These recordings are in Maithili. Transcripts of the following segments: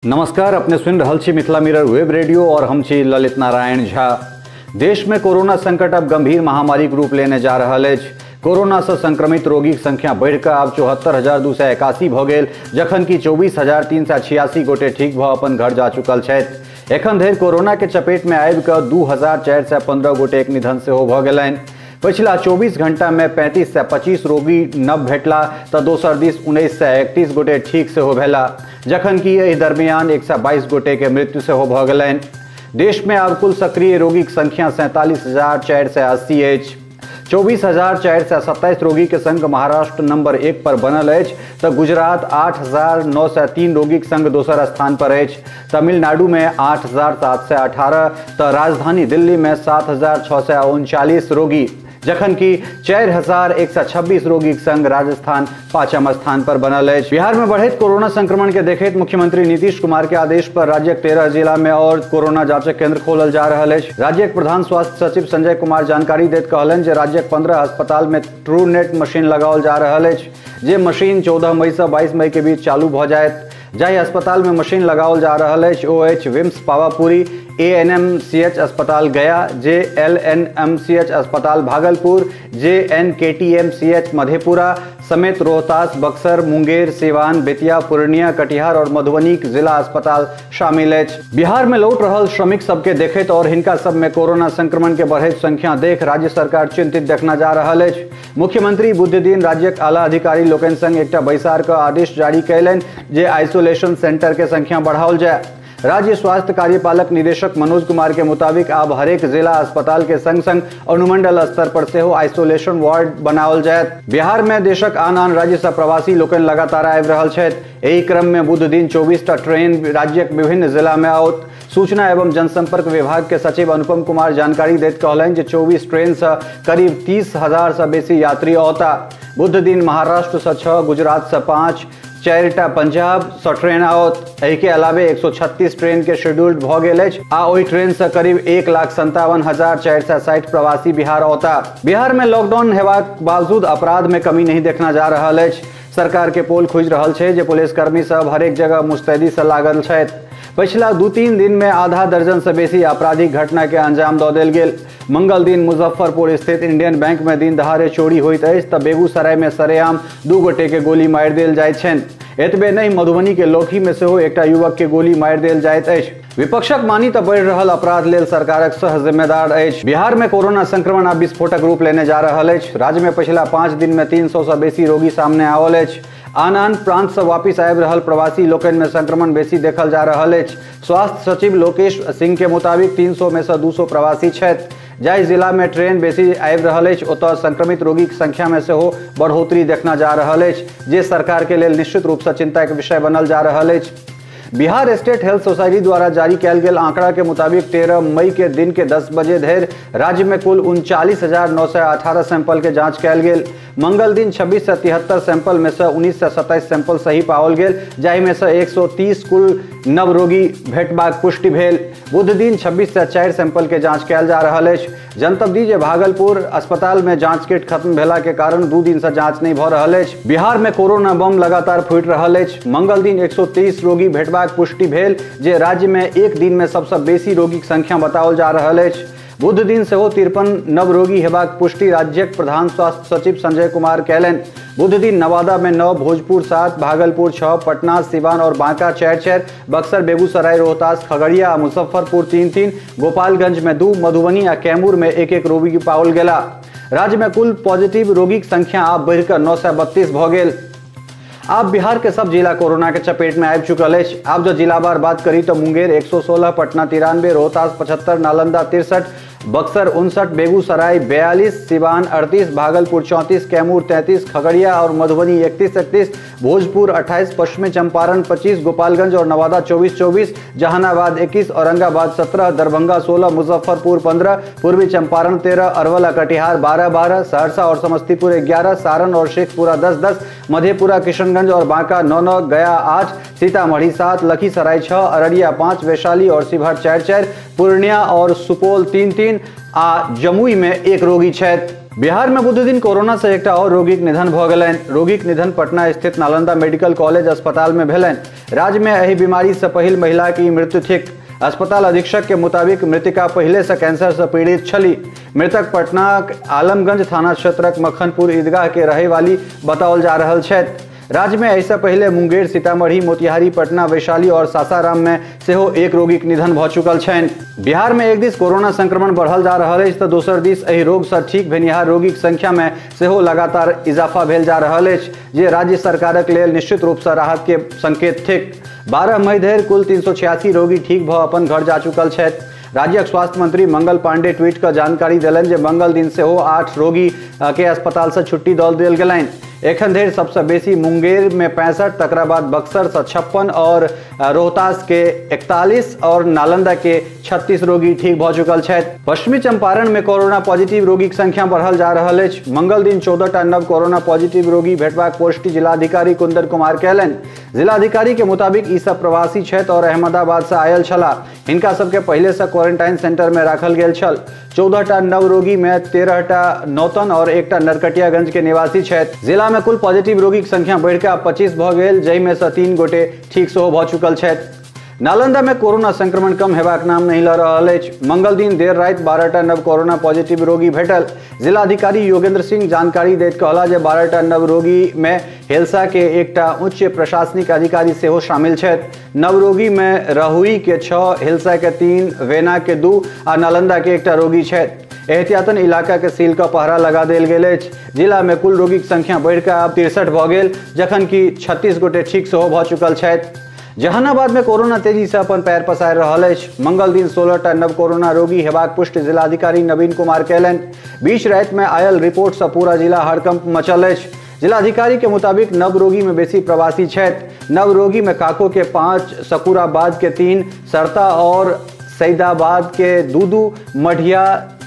नमस्कार, अपने सुनि रहल छी मिथिला मिरर वेब रेडियो और हम छी ललित नारायण झा। देश में कोरोना संकट अब गंभीर महामारी के रूप लेने जा रहल अछि। कोरोना से संक्रमित रोगीक संख्या बढ़िकऽ आब 74,281 भऽ गेल, जखन कि 24,386 गोटे ठीक भऽ अपन घर जा चुकल छथि। एखन धरि कोरोना के चपेट में आबि कऽ 2,415 गोटेक निधन सेहो भऽ गेलनि। पछिला 24 घंटा में 3,525 रोगी नव भेटला तऽ दोसर दिस 1,931 गोटे ठीक सेहो भेला, जखन कि एहि दरमियान 122 गोटे के मृत्यु सेहो भऽ गेलनि। देश में आब कुल सक्रिय रोगीक संख्या 47,480 अछि। 24,427 रोगी के संग महाराष्ट्र नंबर 1 पर बनल अछि तऽ गुजरात 8,903 रोगीक संग दोसर स्थान पर अछि। तमिलनाडु में 8,718 तऽ राजधानी दिल्ली में 7,639 रोगी, जखन कि 4,126 रोगीक संग राजस्थान पांचम स्थान पर बनल अछि। बिहार में बढ़ैत कोरोना संक्रमण के देखैत मुख्यमंत्री नीतीश कुमार के आदेश पर राज्यक 13 जिला में और कोरोना जांचक केंद्र खोलल जा रहल अछि। राज्यक प्रधान स्वास्थ्य सचिव संजय कुमार जानकारी दैत कहलनि जे राज्यक 15 अस्पताल में ट्रूनेट मशीन लगाओल जा रहल अछि, जे मशीन 14 मई से 22 मई के बीच चालू भऽ जायत। जाहि अस्पताल में मशीन लगाओल जा रहल अछि ओ अछि विम्स पावापुरी, एएनएमसीएच अस्पताल गया, जेएलएनएमसीएच अस्पताल भागलपुर, जेएनकेटीएमसीएच मधेपुरा समेत रोहतास, बक्सर, मुंगेर, सिवान, बेतिया, पूर्णिया, कटिहार और मधुबनी जिला अस्पताल शामिल अछि। बिहार में लौट रहल श्रमिक सबके देखैत और हिनका सब में कोरोना संक्रमण के बढ़ैत संख्या देख राज्य सरकार चिंतित देखना जा रहल अछि। मुख्यमंत्री बुध दिन राज्यक आला अधिकारी लोकनि संग एकटा बैसार क आदेश जारी कयलनि जे आइसोलेशन सेंटर के संख्या बढ़ाओल जाय। राज्य स्वास्थ्य कार्यपालक निदेशक मनोज कुमार के मुताबिक आब हरेक जिला अस्पताल के संग संग अनुमंडल स्तर पर सेहो आइसोलेशन वार्ड बनाओल जायत। बिहार में देशक आन आन राज्य से प्रवासी लोकनि लगातार आबि रहल छथि। एहि क्रम में बुध दिन 24टा ट्रेन राज्यक विभिन्न जिला में आओत। सूचना एवं जनसंपर्क विभाग के सचिव अनुपम कुमार जानकारी दैत कहलनि जे 24 ट्रेन से करीब 30,000 से बेसी यात्री औता। बुध दिन महाराष्ट्र से 6, गुजरात से 5, 4टा पंजाब से ट्रेन आओत। एहि के अलावे 136 ट्रेन के शेड्यूल्ड भऽ गेल अछि आ ओहि ट्रेन से करीब 1,57,460 प्रवासी बिहार औता। बिहार में लॉकडाउन हेबाक बावजूद अपराध में कमी नहीं देखना जा रहल अछि। सरकार के पोल खुजि रहल छै जे पुलिसकर्मी सब हरेक जगह मुस्तैदी से लागल छथि। पछिला 2-3 दिन में आधा दर्जन से बेसी आपराधिक घटना के अंजाम दऽ देल गेल। मंगल दिन मुजफ्फरपुर स्थित इंडियन बैंक में दिन दहाड़े चोरी होइत अछि तऽ बेगूसराय में सरेआम 2 गोटे के गोली मारि देल जाइत छनि। एतबे नहि, मधुबनी के लौकी में सेहो एकटा युवक के गोली मारि देल जाइत अछि। विपक्षक मानी तऽ बढ़ि रहल अपराध लेल सरकारक सह जिम्मेदार अछि। बिहार में कोरोना संक्रमण आब विस्फोटक रूप लेने जा रहल अछि। राज्य में पछिला 5 दिन में 300 से बेसी रोगी सामने आओल अछि। आन आन प्रांत से वापिस आबि रहल प्रवासी लोकनि में संक्रमण बेसी देखल जा रहल अछि। स्वास्थ्य सचिव लोकेश सिंह के मुताबिक 300 में से 200 प्रवासी छथि। जाहि जिला में ट्रेन बेसी आबि रहल अछि ओतय संक्रमित रोगीक संख्या में सेहो बढ़ोतरी देखना जा रहल अछि, जे सरकार के लेल निश्चित रूप से चिंता के विषय बनल जा रहल अछि। बिहार स्टेट हेल्थ सोसाइटी द्वारा जारी कयल गेल आंकड़ा के मुताबिक 13 मई के दिन के 10 बजे धरि राज्य में कुल 39,918 सैंपल के जांच कयल गेल। मंगल दिन 2,673 सैंपल में से 1,927 सैंपल सही पाओल गेल, जाहि में से 130 कुल नव रोगी भेटबाक पुष्टि भेल। बुध दिन 2,604 सैंपल के जांच कयल जा रहल अछि। जनतब दी जे भागलपुर अस्पताल में जांच किट खत्म भेला के कारण 2 दिन से जांच नहीं भऽ रहल अछि। बिहार में कोरोना बम लगातार फूटि रहल अछि। मंगल दिन 123 रोगी भेटबाक पुष्टि भेल, जे राज्य में एक दिन में सबसँ बेसी रोगीक संख्या बताओल जा रहल अछि। बुध दिन सेहो 53 नव रोगी हेबाक पुष्टि राज्यक प्रधान स्वास्थ्य सचिव संजय कुमार कयलनि। बुध दिन नवादा में 9, भोजपुर 7, भागलपुर 6, पटना, सिवान और बांका 4 4, बक्सर, बेगूसराय, रोहतास, खगड़िया आ मुजफ्फरपुर 3 3, गोपालगंज में 2, मधुबनी आ कैमूर में 1 1 रोगी पाओल गेला। राज्य में कुल पॉजिटिव रोगीक संख्या आब बढ़िकऽ 932 भऽ गेल। आब बिहार के सब जिला कोरोना के चपेट में आबि चुकल अछि। आब जँ जिलावार बात करी तऽ मुंगेर 116, पटना 93, रोहतास 75, नालंदा 63, बक्सर 59, बेगूसराय 42, सिवान 38, भागलपुर 34, कैमूर 33, खगड़िया और मधुबनी 31 31, भोजपुर 28, पश्चिमी चंपारण 25, गोपालगंज और नवादा 24 24, जहानाबाद 21, औरंगाबाद 17, दरभंगा 16, मुजफ्फरपुर 15, पूर्वी चंपारण 13, अरवल कटिहार 12 12, सहरसा और समस्तीपुर 11, सारण और शेखपुरा 10 10, मधेपुरा, किशनगंज और बांका 9 9, गया 8, सीतामढ़ी 7, लखीसराय 6, अररिया 5, वैशाली और शिवहर 4 4, पूर्णिया और सुपौल 3 3 आ जमुई में 1 रोगी छथि। बिहार में बुध दिन कोरोना से एकटा और रोगीक निधन भऽ गेलनि। रोगीक निधन पटना स्थित नालंदा मेडिकल कॉलेज अस्पताल में भेलनि। राज्य में एहि बीमारी से पहिल महिला की मृत्यु थिक। अस्पताल अधीक्षक के मुताबिक मृतिका पहिले से कैंसर से पीड़ित छली। मृतक पटनाक आलमगंज थाना क्षेत्रक मक्खनपुर ईदगाह के रहे वाली बताओल जा रहल छथि। राज्य में एहिसँ पहिले मुंगेर, सीतामढ़ी, मोतिहारी, पटना, वैशाली और सासाराम में सेहो एक रोगीक निधन भऽ चुकल छनि। बिहार में एक दिस कोरोना संक्रमण बढ़ल जा रहल अछि तऽ दोसर दिस एहि रोग सँ ठीक भेनिहार रोगीक संख्या में सेहो लगातार इजाफा भेल जा रहल अछि, जे राज्य सरकारक लेल निश्चित रूप सँ राहत के संकेत थिक। 12 मई धरि कुल 386 रोगी ठीक भऽ अपन घर जा चुकल छथि। राज्यक स्वास्थ्य मंत्री मंगल पांडे ट्वीट कऽ जानकारी देलनि जे मंगल दिन सेहो 8 रोगी के अस्पताल सँ छुट्टी दऽ देल गेलनि। एखन धरि सबसँ बेसी मुंगेर में 65, तकरा बाद बक्सर सँ 56 और रोहतास के 41 और नालंदा के 36 रोगी ठीक भऽ चुकल छथि। पश्चिमी चंपारण में कोरोना पॉजिटिव रोगीक संख्या बढ़ल जा रहल अछि। मंगल दिन 14टा नव कोरोना पॉजिटिव रोगी भेटबाक पुष्टि जिलाधिकारी कुंदन कुमार कयलनि। जिलाधिकारी के मुताबिक ई सब प्रवासी छथि और अहमदाबाद से आयल छलाह। हिनका सबके पहिले से क्वारंटाइन सेंटर में राखल गेल छल। 14टा नव रोगी में 13टा नौतन और एकटा नरकटियागंज के निवासी छथि। जिला में कुल पॉजिटिव रोगी के संख्या बढ़िकऽ आब 25 भऽ गेल, जाहिमे सँ 3 गोटे ठीक सेहो भऽ चुकल छथि। नालंदा में कोरोना संक्रमण कम हेबाक नाम नहि लऽ रहल अछि। मंगल दिन देर राति 12टा नव कोरोना पॉजिटिव रोगी भेटल। जिलाधिकारी योगेंद्र सिंह जानकारी दैत कहला जे 12टा नव रोगी में हिलसा के एकटा उच्च प्रशासनिक अधिकारी सेहो शामिल छथि। नव रोगी में रहुई के 6, हिलसा के 3, वेना के 2 आ नालंदा के एकटा रोगी छथि। एहतियातन इलाका के सील कऽ पहरा लगा देल गेल अछि। जिला में कुल रोगीक संख्या बढ़ि कऽ आब 63 भऽ गेल, जखन कि 36 गोटे ठीक सेहो भऽ चुकल छथि। जहानाबाद में कोरोना तेजी से अपन पैर पसारि रहल अछि। मंगल दिन 16टा नव कोरोना रोगी हेबाक पुष्टि जिलाधिकारी नवीन कुमार कयलनि। बीच राति में आयल रिपोर्ट से पूरा जिला हड़कंप मचल अछि। जिलाधिकारी के मुताबिक नव रोगी में बेसी प्रवासी छथि। नव रोगी में काको के 5, सकुराबाद के 3, सरता और सैदाबाद के 2-2, मढ़िया,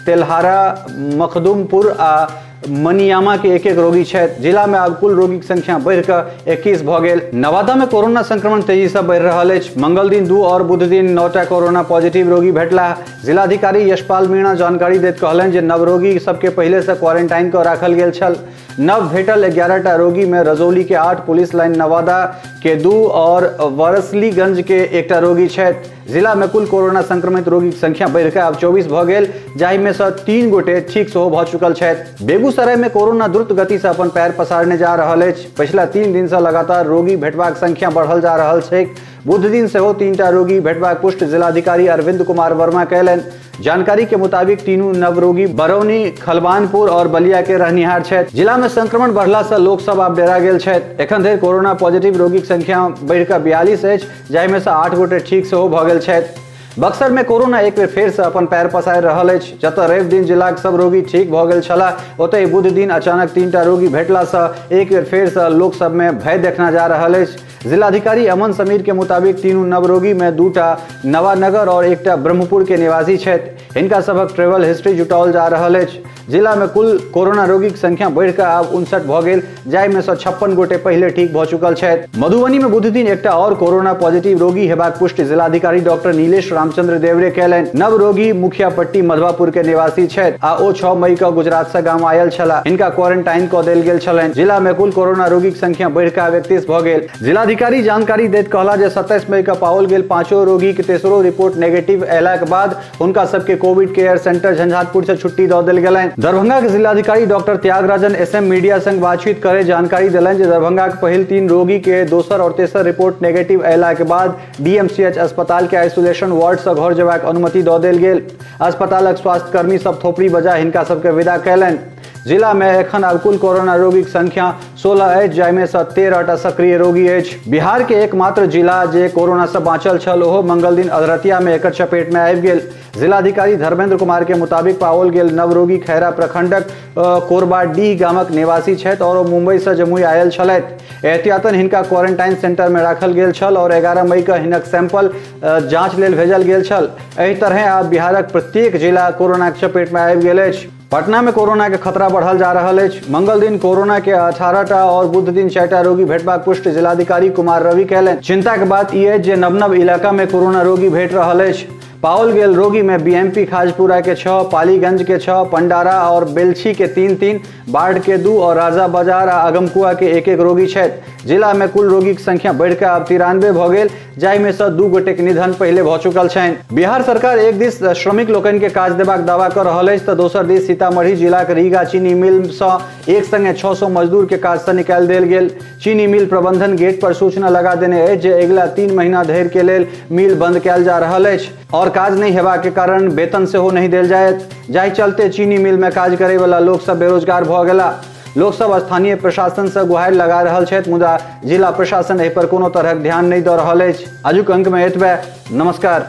तेल्हारा, मखदुमपुर आ मनियामा के 1-1 रोगी छथि। जिला में आब कुल रोगी के संख्या बढ़ि कऽ 21 भऽ गेल। नवादा में कोरोना संक्रमण तेजी से बढ़ि रहल अछि। मंगल दिन 2 और बुध दिन 9टा कोरोना पॉजिटिव रोगी भेटलाह। जिलाधिकारी यशपाल मीणा जानकारी दैत कहलनि जे नव रोगी सबके पहिले से क्वारंटाइन कऽ राखल गेल छल। नव भेटल 11टा रोगी में रजौली के 8, पुलिस लाइन नवादा के 2 और वारसलीगंज के एकटा रोगी छथि। जिला में कुल कोरोना संक्रमित रोगी के संख्या बढ़ि कऽ आब 24 भऽ गेल, जाहि में सँ 3 गोटे ठीक सेहो भऽ चुकल छथि। बेगूसराय में कोरोना द्रुत गति से अपन पैर पसारने जा रहल अछि। पछिला 3 दिन से लगातार रोगी भेटबाक संख्या बढ़ल जा रहल छैक। बुध दिन सेहो 3टा रोगी भेटबाक पुष्टि जिलाधिकारी अरविंद कुमार वर्मा कयलनि। जानकारी के मुताबिक तीनू नव रोगी बरौनी, खलवानपुर और बलिया के रहनिहार छथि। जिला में संक्रमण बढ़ला से लोक सब आब डेरा गेल छथि। एखन धरि कोरोना पॉजिटिव रोगीक संख्या बढ़ि कऽ 42 अछि, जाहिमे सँ 8 गोटे ठीक सेहो भऽ गेल छथि। बक्सर में कोरोना एक बेर फेर से अपन पैर पसारि रहल अछि। जतऽ रवि दिन जिलाक सब रोगी ठीक भऽ गेल छलाह, ओतहि बुध दिन अचानक 3टा रोगी भेटला सँ एक बेर फेर सँ लोक सब में भय देखना जा रहल अछि। जिलाधिकारी अमन समीर के मुताबिक तीनू नव रोगी में 2टा नवानगर और एकटा ब्रह्मपुर के निवासी छथि। हिनका सभक ट्रेवल हिस्ट्री जुटाओल जा रहल अछि। जिला में कुल कोरोना रोगीक संख्या बढ़ि कऽ आब 59 भऽ गेल, जाहिमे सँ 56 गोटे पहिले ठीक भऽ चुकल छथि। मधुबनी में बुध दिन एकटा और कोरोना पॉजिटिव रोगी हेबाक पुष्टि जिलाधिकारी डॉक्टर नीलेश रामचंद्र देवरे कयलनि। नव रोगी मुखियापट्टी मधवापुर के निवासी छथि आ ओ 6 मई कऽ गुजरात से गाम आयल छलाह। हिनका क्वारंटाइन कऽ देल गेल छलनि। जिला में कुल कोरोना रोगीक संख्या बढ़ि कऽ आब 31 भऽ गेल। जिलाधिकारी जानकारी दैत कहला जे 27 मई के पाओल गेल 5 रोगी के तेसरो रिपोर्ट नेगेटिव अयलाक बाद हुनका सबके कोविड केयर सेंटर झंझारपुर से छुट्टी दऽ देल गेलनि। दरभंगा के जिलाधिकारी डॉक्टर त्यागराजन एसएम मीडिया संग बातचीत करे जानकारी देलनि जे दरभंगा के पहिल 3 रोगी के दोसर और तेसर रिपोर्ट नेगेटिव अयला के बाद डीएमसीएच अस्पताल के आइसोलेशन वार्ड से घर जेबाक अनुमति दऽ देल गेल। अस्पतालक स्वास्थ्यकर्मी सब थोपड़ी बजा हिनका सबके विदा कयलनि। जिला में एखन आब कुल कोरोना रोगीक संख्या 16 अछि, जाहिमे सँ 13टा सक्रिय रोगी अछि। बिहार के एकमात्र जिला जे कोरोना से बाँचल छल, ओहो मंगल दिन अधरतिया में एकर चपेट में आबि गेल। जिलाधिकारी धर्मेंद्र कुमार के मुताबिक पाओल गेल नव रोगी खैरा प्रखंडक कोरबाडीह गामक निवासी छथि और ओ मुंबई से जमुई आयल छलथि। एहतियातन हिनका क्वारंटाइन सेंटर में राखल गेल छल और 11 मई के हिनक सैंपल जांच लेल भेजल गेल छल। एहि तरहे आब बिहारक प्रत्येक जिला कोरोना के चपेट में आबि गेल अछि। पटना में कोरोना के खतरा बढ़ल जा रहल अछि। मंगल दिन कोरोना के 18टा और बुध दिन 4टा रोगी भेटबाक पुष्टि जिलाधिकारी कुमार रवि कयलनि। चिंता के बात ई अछि जे नव नव इलाका में कोरोना रोगी भेट रहल अछि। पाओल गेल रोगी में बीएमपी खाजपुरा के 6, पालीगंज के 6, पंडारा और बेलछी के 3-3, बाढ़ के 2 और राजा बाजार आ अगमकुआ के 1-1 रोगी छथि। जिला में कुल रोगी के संख्या बढ़िकऽ आब 93 भऽ गेल, जाहिमे सँ 2 गोटे के निधन पहिले भऽ चुकल छनि। बिहार सरकार एक दिस श्रमिक लोकनि के काज देबाक दावा कऽ रहल अछि तऽ दोसर दिस सीतामढ़ी जिलाक रीगा चीनी मिल सँ एक संगे 600 मजदूर के काज सँ निकालि देल गेल। चीनी मिल प्रबंधन गेट पर सूचना लगा देने अछि जे अगिला 3 महीना धरि के लेल मिल बंद कयल जा रहल अछि और काज नहि हेबाक के कारण वेतन सेहो नहि देल जायत, जाहि चलते चीनी मिल में काज करे वाला लोक सब बेरोजगार भऽ गेला। लोक सब स्थानीय प्रशासन से गुहारि लगा रहल छथि, मुदा जिला प्रशासन एहि पर कोनो तरहक ध्यान नहि दऽ रहल अछि। आजुक अंक में एतबे। नमस्कार।